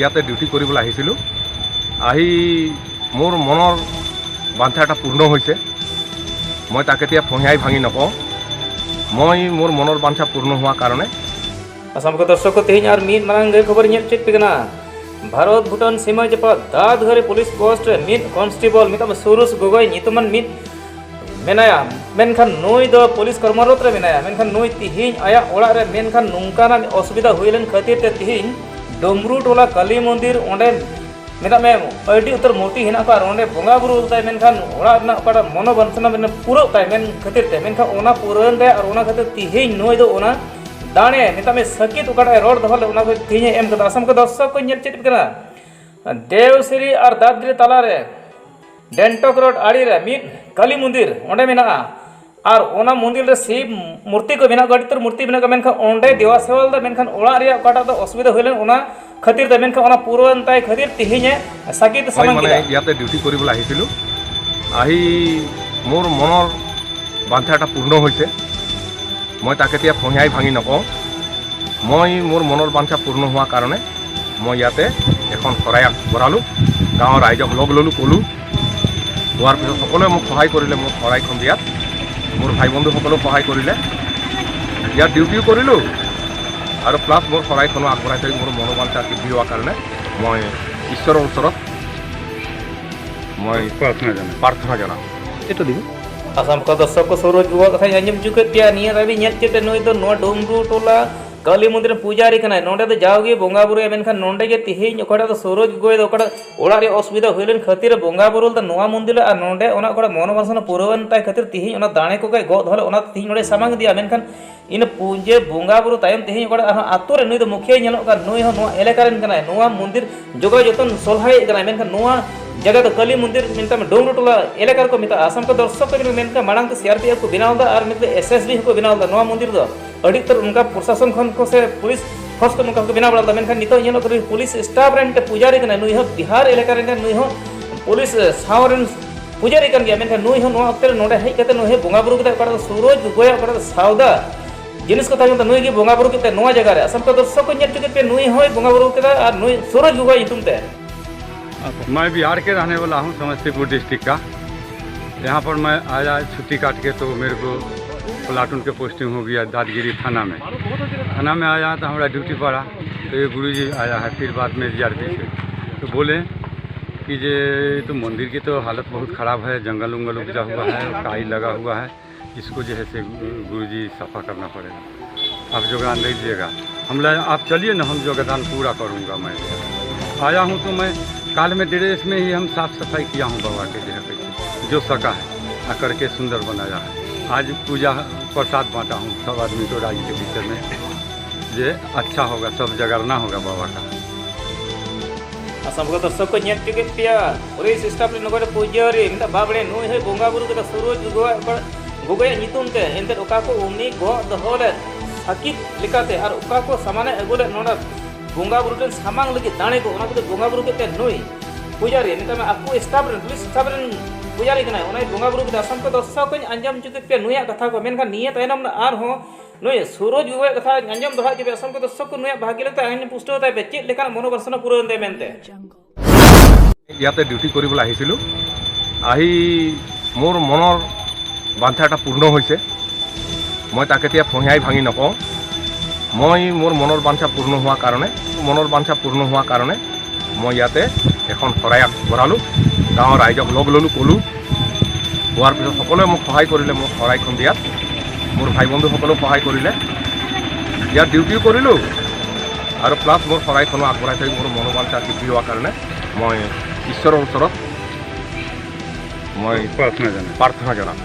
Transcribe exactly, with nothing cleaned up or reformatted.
ইয়াতে ডিউটি কৰিবলৈ আহিছিলোঁ। আহি মোৰ মনৰ বাঞ্ছা এটা পূৰ্ণ হৈছে। মই তাক এতিয়া ফঁহিয়াই ভাঙি নকওঁ। মই মোৰ মনৰ বাঞ্ছা পূৰ্ণ হোৱাৰ কাৰণে আᱥᱟᱢ ᱠᱚ ᱫᱚᱨᱥᱚᱠ ᱠᱚ, ᱛᱮᱦᱮᱧ ᱟᱨ ᱢᱤᱫ ᱢᱟᱨᱟᱝ ᱜᱮ ᱠᱷᱚᱵᱚᱨ ᱧᱮᱞ ᱪᱮᱫ ᱯᱮ ᱠᱟᱱᱟ᱾ ᱵᱷᱟᱨᱚᱛ ᱵᱷᱩᱴᱟᱱ ᱥᱤᱢᱟᱹ ᱡᱟᱯᱟᱜ ᱫᱟᱫᱷᱜᱟᱨᱤ ᱯᱩᱞᱤᱥ ᱯᱳᱥᱴ ᱨᱮ ᱢᱤᱫ ᱠᱚᱱᱥᱴᱮᱵᱚᱞ, ᱢᱮᱛᱟᱜ ᱢᱮ ᱥᱩᱨᱩᱥ ᱜᱚᱜᱚᱭ ᱧᱩᱛᱩᱢᱟᱱ ᱢᱤᱫ ᱢᱮᱱᱟᱭᱟ, ᱢᱮᱱᱠᱷᱟᱱ ᱱᱩᱭ ᱫᱚ ᱯᱩᱞᱤᱥ ᱠᱚᱨᱢᱚᱨᱚᱛ ᱨᱮ ᱢᱮᱱᱟᱭᱟ᱾ ᱢᱮᱱᱠᱷᱟᱱ ᱱᱩᱭ ᱛᱤᱦᱤᱧ ᱟᱭᱟᱜ ᱚᱲᱟᱜ ᱨᱮ ᱢᱮᱱᱠᱷᱟᱱ ᱱᱚᱝᱠᱟᱱᱟᱜ ᱚᱥᱩᱵᱤᱫᱷᱟ ᱦᱩᱭ ᱞᱮᱱ ᱠᱷᱟᱹᱛᱤᱨ ᱛᱮ ᱛᱤᱦᱤᱧ ᱰᱩᱢᱨᱩ ᱴᱚᱞᱟ ᱠᱟᱞᱤ ᱢᱚᱱᱫᱤᱨ, ᱚᱸᱰᱮ ᱢᱮᱛᱟᱜ ᱢᱮ ᱟᱹᱰᱤ ᱩᱛᱟᱹᱨ ᱢᱩᱨᱛᱤ ᱦᱮᱱᱟᱜ ᱠᱚᱣᱟ, ᱟᱨ ᱚᱸᱰᱮ ᱵᱚᱸᱜᱟ ᱵᱩᱨᱩ ᱞᱮᱫᱟᱭ, ᱢᱮᱱᱠᱷᱟᱱ ᱚᱲᱟᱜ ᱨᱮᱱᱟᱜ ᱚᱠᱟᱴᱟᱜ ᱢᱚᱱᱳ ᱵᱟᱧᱪᱷᱚᱱᱟ ᱢᱮᱱᱟᱜ ᱯᱩᱨᱟᱹᱜ ᱛᱟᱭ ᱢᱮᱱ ᱠᱷᱟᱹᱛᱤᱨ ᱛᱮ, ᱢᱮᱱᱠᱷᱟᱱ ᱚᱱᱟ ᱯᱩᱨᱟᱹᱣᱮᱱ ᱛᱟᱭᱟ, ᱟᱨ ᱚᱱᱟ ᱠᱷᱟᱹᱛᱤᱨ ᱛᱤᱦᱤᱧ ᱱᱩᱭ ᱫᱚ ᱚᱱᱟ ᱫᱟᱲᱮ, ᱢᱮᱛᱟᱜ ᱢᱮ ᱥᱟᱹᱠᱤᱛ ᱚᱠᱟᱴᱟᱜ ᱮ ᱨᱚᱲ ᱫᱚᱦᱚ ᱞᱮᱫ, ᱚᱱᱟ ᱠᱚ ᱛᱤᱦᱤᱧ ᱮ ᱮᱢ ᱠᱟᱫᱟ᱾ ᱟᱥᱟᱢ ᱠᱚ ᱫᱚᱨᱥᱚᱠ ᱠᱚ ᱧᱮᱞ ᱪᱮᱫ ᱠᱟᱱᱟ, ᱫᱮᱣᱥᱤᱨᱤ ᱟᱨ ᱫᱟᱫᱽᱜᱤᱨᱤ ᱛᱟᱞᱟᱨᱮ ᱰᱮᱱᱴᱚᱠ ᱨᱳᱰ ᱟᱲᱮ ᱨᱮ ᱢᱤᱫ ᱠᱟᱞᱤ ᱢᱚᱱᱫᱤᱨ ᱚᱸᱰᱮ ᱢᱮᱱᱟᱜᱼᱟ, ᱟᱨ ᱚᱱᱟ ᱢᱚᱱᱫᱤᱨ ᱨᱮ ᱥᱤᱵ ᱢᱩᱨᱛᱤ ᱠᱚ ᱢᱮᱱᱟᱜ ᱠᱚᱣᱟ, ᱟᱹᱰᱤ ᱩᱛᱟᱹᱨ ᱢᱩᱨᱛᱤ ᱢᱮᱱᱟᱜ ᱠᱚᱣᱟ, ᱢᱮᱱᱠᱷᱟᱱ ᱚᱸᱰᱮ ᱫᱮᱣᱟ ᱥᱮᱵᱟ ᱞᱮᱫᱟ, ᱢᱮᱱᱠᱷᱟᱱ ᱚᱲᱟᱜ ᱨᱮᱭᱟᱜ ᱚᱠᱟᱴᱟᱜ ᱫᱚ ᱚᱥᱩᱵᱤᱫᱷᱟ ᱦᱩᱭ ᱞᱮᱱ, ᱚᱱᱟ ᱠᱷᱟᱹᱛᱤᱨ ᱛᱮ, ᱢᱮᱱᱠᱷᱟᱱ ᱚᱱᱟ ᱯᱩᱨᱟᱹᱣᱮᱱ ᱛᱟᱭ ᱠᱷᱟᱹᱛᱤᱨ ᱛᱮᱦᱮᱧ ᱮ ᱥᱟᱹᱠᱤᱛ ᱦᱳᱭ, ᱥᱟᱢᱟᱝ ᱢᱟᱱᱮ ᱠᱮᱫᱟ᱾ ইয়াতে ডিউটি কৰিবলৈ আহিছিলোঁ। আহি মোৰ মনৰ বাঞ্ছা এটা পূৰ্ণ হৈছে। মই তাক এতিয়া ফঁহিয়াই ভাঙি নকওঁ। মই মোৰ মনৰ বাঞ্ছা পূৰ্ণ হোৱাৰ কাৰণে মই ইয়াতে এখন শৰাই আগবঢ়ালোঁ। গাঁৱৰ ৰাইজক লগ ল'লোঁ, ক'লোঁ। কোৱাৰ পিছত সকলোৱে মোক সহায় কৰিলে মোৰ শৰাইখন দিয়াত। মোৰ ভাই বন্ধুসকলেও সহায় কৰিলে। ইয়াত ডিউটিও কৰিলোঁ আৰু প্লাছ মোৰ শৰাইখনো আগবঢ়াই থৈ মোৰ মনোবাঞ্ছা সিদ্ধি হোৱাৰ কাৰণে মই ঈশ্বৰৰ ওচৰত মই প্ৰাৰ্থনা জনাওঁ। প্ৰাৰ্থনা জনাওঁ। এইটো দিব। ᱟᱥᱟᱢ ᱠᱚ ᱫᱚᱨᱥᱚᱠ ᱠᱚ, ᱥᱩᱨᱩᱡᱽ ᱜᱚᱜᱚ ᱠᱟᱛᱷᱟᱧ ᱟᱸᱡᱚᱢ ᱦᱚᱪᱚ ᱠᱮᱫ ᱯᱮᱭᱟ᱾ ᱱᱤᱭᱟᱹ ᱨᱟᱹᱵᱤ ᱧᱮᱞ ᱠᱮᱫ ᱛᱮ ᱱᱩᱭ ᱫᱚ ᱱᱚᱣᱟ ᱰᱩᱢᱨᱩ ᱴᱚᱞᱟ ᱠᱟᱹᱞᱤ ᱢᱚᱱᱫᱤᱨ ᱨᱮᱱ ᱯᱩᱡᱟᱨᱤ ᱠᱟᱱᱟᱭ᱾ ᱱᱚᱸᱰᱮ ᱫᱚ ᱡᱟᱣᱜᱮ ᱵᱚᱸᱜᱟ ᱵᱩᱨᱩᱭᱟ, ᱢᱮᱱᱠᱷᱟᱱ ᱱᱚᱸᱰᱮ ᱜᱮ ᱛᱤᱦᱤᱧ ᱚᱠᱟᱴᱟᱜ ᱫᱚ ᱥᱩᱨᱩᱡᱽ ᱜᱚᱜᱚᱭ ᱫᱚ ᱚᱠᱟᱴᱟᱜ ᱚᱲᱟᱜ ᱨᱮ ᱚᱥᱩᱵᱤᱫᱷᱟ ᱦᱩᱭ ᱞᱮᱱ ᱠᱷᱟᱹᱛᱤᱨ ᱵᱚᱸᱜᱟ ᱵᱩᱨᱩ ᱞᱮᱫᱟ ᱱᱚᱣᱟ ᱢᱚᱱᱫᱤᱨ ᱨᱮ, ᱟᱨ ᱱᱚᱸᱰᱮ ᱚᱱᱟ ᱚᱠᱟᱴᱟᱜ ᱢᱚᱱᱳᱵᱟᱥᱚᱱᱟ ᱯᱩᱨᱟᱹᱣᱮᱱ ᱛᱟᱭ ᱠᱷᱟᱹᱛᱤᱨ ᱛᱤᱦᱤᱧ ᱚᱱᱟ ᱫᱟᱲᱮ ᱠᱚᱜᱮ ᱜᱚᱜ ᱫᱚᱦᱚ ᱞᱮᱫ, ᱚᱱᱟ ᱛᱤᱦᱤᱧ ᱱᱚᱸᱰᱮ ᱥᱟᱢᱟᱝ ᱤᱫᱤᱭᱟ᱾ ᱢᱮᱱᱠᱷᱟᱱ ᱤᱱᱟᱹ ᱯᱩᱡᱟᱹ ᱵᱚᱸᱜᱟ ᱵᱩᱨᱩ ᱛᱟᱭᱚᱢ ᱛᱮᱦᱮᱧ ᱚᱠᱟᱴᱟᱜ ᱟᱨᱦᱚᱸ ᱟᱛᱳ ᱨᱮ ᱱᱩᱭ ᱫᱚ ᱢᱩᱠᱷᱤᱭᱟᱹᱭ ᱧᱮᱞᱚᱜ ᱠᱟᱱ, ᱱᱩᱭ ᱦᱚᱸ ᱱᱚᱣᱟ ᱮᱞᱟᱠᱟ ᱨᱮᱱ ᱠᱟᱱᱟᱭ, ᱱᱚᱣᱟ ᱢᱚᱱᱫᱤᱨ ᱡᱚᱜᱟᱣ ᱡᱚᱛᱚᱱ ᱥᱚᱞᱦᱟᱭᱮᱫ ᱠᱟᱱᱟᱭ, ᱢᱮᱱᱠᱷᱟᱱ ᱱᱚᱣᱟ ᱡᱟᱭᱜᱟ ᱫᱚ ᱠᱟᱹᱞᱤ ᱢᱚᱱᱫᱤᱨ ᱢᱮᱱᱛᱮ ᱰᱩᱢᱨᱩ ᱴᱚᱞᱟ ᱮᱞᱟᱠᱟ ᱨᱮᱠᱚ ᱢᱮᱛᱟᱜᱼᱟ᱾ ᱟᱥᱟᱢ ᱠᱚ ᱫᱚᱨᱥᱚᱠ ᱠᱚ ᱧᱮᱞ ᱢᱮ, ᱢᱮᱱᱠᱷᱟᱱ ᱢᱟᱲᱟᱝ ᱛᱮ ᱥᱤ ᱟᱨ ᱯᱤ ᱮᱯᱷ ᱠᱚ ᱵᱮᱱᱟᱣ ᱞᱮᱫᱟ ᱟᱨ ᱢᱤᱫᱴᱮᱱ ᱮᱥ ᱮᱥ ᱵᱤ ᱦᱚᱸᱠᱚ ᱵᱮᱱᱟᱣ ᱞᱮᱫᱟ ᱱᱚᱣᱟ ᱢᱚᱱᱫᱤᱨ ᱫᱚ᱾ ᱟᱹᱰᱤ ᱩᱛᱟᱹᱨ ᱚᱱᱠᱟ ᱯᱨᱚᱥᱟᱥᱚᱱ ᱠᱷᱚᱱ ᱠᱚ ᱥᱮ ᱯᱩᱞᱤᱥ ᱯᱷᱳᱨᱥ ᱠᱚ ᱱᱚᱝᱠᱟ ᱠᱚ ᱵᱮᱱᱟᱣ ᱵᱟᱲᱟ ᱞᱮᱫᱟ, ᱢᱮᱱᱠᱷᱟᱱ ᱱᱤᱛᱚᱜ ᱧᱮᱞᱚᱜ ᱠᱟᱱᱟ ᱯᱩᱞᱤᱥ ᱥᱴᱟᱯ ᱨᱮᱱ ᱢᱤᱫᱴᱮᱱ ᱯᱩᱡᱟᱨᱤ ᱠᱟᱱᱟᱭ, ᱱᱩᱭ ᱦᱚᱸ ᱵᱤᱦᱟᱨ ᱮᱞᱟᱠᱟ ᱨᱮᱱ ᱠᱟᱱᱟᱭ, ᱱᱩᱭ ᱦᱚᱸ ᱯᱩᱞᱤᱥ ᱥᱟᱶ ᱨᱮᱱ ᱯᱩᱡᱟᱹᱨᱤ ᱠᱟᱱ ᱜᱮᱭᱟ, ᱢᱮᱱᱠᱷᱟᱱ ᱱᱩᱭ ᱦᱚᱸ ᱱᱚᱣᱟ ᱚᱠᱛᱮ ᱨᱮ ᱱᱚᱰᱮ ᱦᱮᱡ ᱠᱟᱛᱮ ᱱᱩᱭ ᱦᱚᱸ ᱵᱚᱸᱜᱟ ᱵᱩᱨᱩ ᱠᱮᱫᱟᱭ, ᱚᱠᱟᱴᱟᱜ ᱫᱚ ᱥᱩᱨᱚᱡᱽ ᱜᱚᱜᱚᱭᱟᱜ ᱚᱠᱟᱴᱟᱜ ᱫᱚ ᱥᱟᱣᱫᱟ ᱡᱤᱱᱤᱥ ᱠᱚ ᱛᱟᱦᱮᱸ ᱠᱟᱱᱟ, ᱱᱩᱭ ᱜᱮ ᱵᱚᱸᱜᱟ ᱵᱩᱨᱩ ᱠᱮᱫ ᱛᱮ ᱱᱚᱣᱟ ᱡᱟᱭᱜᱟ ᱨᱮ᱾ ᱟᱥᱟᱢ ᱠᱚ ᱫᱚᱨᱥᱚᱠ ᱠᱚ ᱧᱮᱞ ᱦᱚᱪᱚ ᱠᱮᱫ ᱯᱮ, ᱱᱩᱭ ᱦᱚᱸᱭ ᱵᱚᱸᱜᱟ ᱵᱩᱨᱩ ᱠᱮᱫᱟ ᱟᱨ ᱱᱩᱭ ᱥᱩᱨᱚᱡᱽ ᱜᱚᱜᱚᱭ ᱧᱩᱛᱩᱢ ᱛᱮ᱾ मैं बिहार के रहने वाला हूँ, समस्तीपुर डिस्ट्रिक्ट का। यहाँ पर मैं आया छुट्टी काट के, तो मेरे को प्लाटून के पोस्टिंग हो गया दादगिरी थाना में। थाना में आया तो हमारा ड्यूटी पड़ा, तो ये गुरु जी आया है, फिर बाद में जीआरपी से, तो बोले कि ये तो मंदिर की तो हालत बहुत ख़राब है, जंगल उंगल उपजा हुआ है, काई लगा हुआ है, इसको जो है से गुरु जी सफ़ा करना पड़ेगा, आप योगदान दे दीजिएगा। हम ले आप चलिए ना, हम योगदान पूरा करूँगा मैं। आया हूँ तो मैं काल में ड्रेस में ही हम साफ सफाई किया हूँ बाबा के जो है कैसे जो सका है, आ करके सुंदर बनाया है। आज पूजा प्रसाद बांटा हूँ सब आदमी को राज के बीच में, ये अच्छा होगा, सब जगरना होगा बाबा का। ᱟᱥᱟᱢ ᱠᱚ ᱫᱚᱨᱥᱚᱠ ᱠᱚ ᱧᱮᱞ ᱦᱚᱪᱚ ᱠᱮᱫ ᱯᱮᱭᱟ, ᱯᱩᱞᱤᱥ ᱥᱴᱟᱯ ᱨᱮ ᱱᱚᱜᱚᱭ ᱯᱩᱡᱟᱹᱨᱤ ᱢᱮᱱᱫᱟ ᱵᱟᱵᱲᱮ, ᱱᱩᱭ ᱦᱚᱸᱭ ᱵᱚᱸᱜᱟ ᱵᱩᱨᱩ ᱠᱮᱫᱟ ᱥᱩᱨᱚᱡᱽ ᱜᱚᱜᱚᱭᱟᱜ ᱜᱚᱜᱚᱭᱟᱜ ᱧᱩᱛᱩᱢ ᱛᱮ᱾ ᱮᱱᱛᱮᱫ ᱚᱠᱟ ᱠᱚ ᱩᱱᱤ ᱜᱚᱜ ᱫᱚᱦᱚ ᱞᱮᱫ ᱥᱟᱹᱠᱤᱛ ᱞᱮᱠᱟᱛᱮ ᱟᱨ ᱚᱠᱟ ᱠᱚ ᱥᱟᱢᱟᱱᱮ ᱟᱹᱜᱩ ᱞᱮᱫ ᱱᱚᱰᱮ ᱵᱚᱸᱜᱟ ᱵᱩᱨᱩ ᱴᱷᱮᱱ ᱥᱟᱢᱟᱝ ᱞᱟᱹᱜᱤᱫ ᱫᱟᱲᱮ ᱠᱚ, ᱚᱱᱟ ᱠᱚᱫᱚ ᱵᱚᱸᱜᱟ ᱵᱩᱨᱩ ᱠᱮᱫ ᱛᱮ ᱱᱩᱭ ᱯᱩᱡᱟᱨᱤ, ᱢᱮᱛᱟᱜ ᱢᱮ ᱟᱠᱚ ᱥᱴᱟᱯ ᱨᱮᱱ, ᱯᱩᱞᱤᱥ ᱥᱴᱟᱯ ᱨᱮᱱ ᱯᱩᱡᱟᱨᱤ ᱠᱟᱱᱟᱭ, ᱚᱱᱟᱭ ᱵᱚᱸᱜᱟ ᱵᱩᱨᱩ ᱠᱮᱫᱟ᱾ ᱟᱥᱟᱢ ᱠᱚ ᱫᱚᱨᱥᱚᱠ ᱠᱚᱧ ᱟᱸᱡᱚᱢ ᱦᱚᱪᱚ ᱠᱮᱫ ᱯᱮᱭᱟ ᱱᱩᱭᱟᱜ ᱠᱟᱛᱷᱟ ᱠᱚ, ᱢᱮᱱᱠᱷᱟᱱ ᱱᱤᱭᱟᱹ ᱛᱟᱭᱱᱚᱢ ᱨᱮ ᱟᱨᱦᱚᱸ ᱱᱩᱭ ᱥᱩᱨᱚᱡᱽ ᱜᱚᱜᱚᱭᱟᱜ ᱠᱟᱛᱷᱟ ᱟᱸᱡᱚᱢ ᱫᱚᱦᱲᱟ ᱦᱚᱪᱚ ᱯᱮᱭᱟ᱾ ᱟᱥᱟᱢ ᱠᱚ ᱫᱚᱨᱥᱚᱠ ᱠᱚ ᱱᱩᱭᱟᱜ ᱵᱷᱟᱜᱮ ᱞᱮᱠᱟ ᱟᱸᱡᱚᱢ ᱯᱩᱥᱴᱟᱹᱣ ᱛᱟᱭ ᱯᱮ, ᱪᱮᱫ ᱞᱮᱠᱟᱱᱟᱜ ᱢᱚᱱᱳᱵᱟᱥᱚᱱᱟ ᱯᱩᱨᱟᱹᱣᱮᱱ ᱛᱟᱭᱟ ᱢᱮᱱᱛᱮ। ইয়াতে ডিউটি কৰিবলৈ আহিছিলোঁ। আহি মোৰ মনৰ বাঞ্ছা এটা পূৰ্ণ হৈছে। মই তাক এতিয়া ফঁহিয়াই ভাঙি নকওঁ। মই মোৰ মনৰ বাঞ্ছা পূৰ্ণ হোৱা কাৰণে, মনৰ বাঞ্ছা পূৰ্ণ হোৱা কাৰণে মই ইয়াতে এখন শৰাই আগবঢ়ালোঁ। গাঁৱৰ ৰাইজক লগ ল'লোঁ, ক'লোঁ। কোৱাৰ পিছত সকলোৱে মোক সহায় কৰিলে মোৰ শৰাইখন দিয়াত। মোৰ ভাই বন্ধুসকলেও সহায় কৰিলে। ইয়াত ডিউটিও কৰিলোঁ আৰু প্লাছ মোৰ শৰাইখনো আগবঢ়াই থৈ মোৰ মনোবাঞ্ছা সিদ্ধি হোৱাৰ কাৰণে মই ঈশ্বৰৰ ওচৰত মই প্ৰাৰ্থনা জনাই। প্ৰাৰ্থনা জনাম।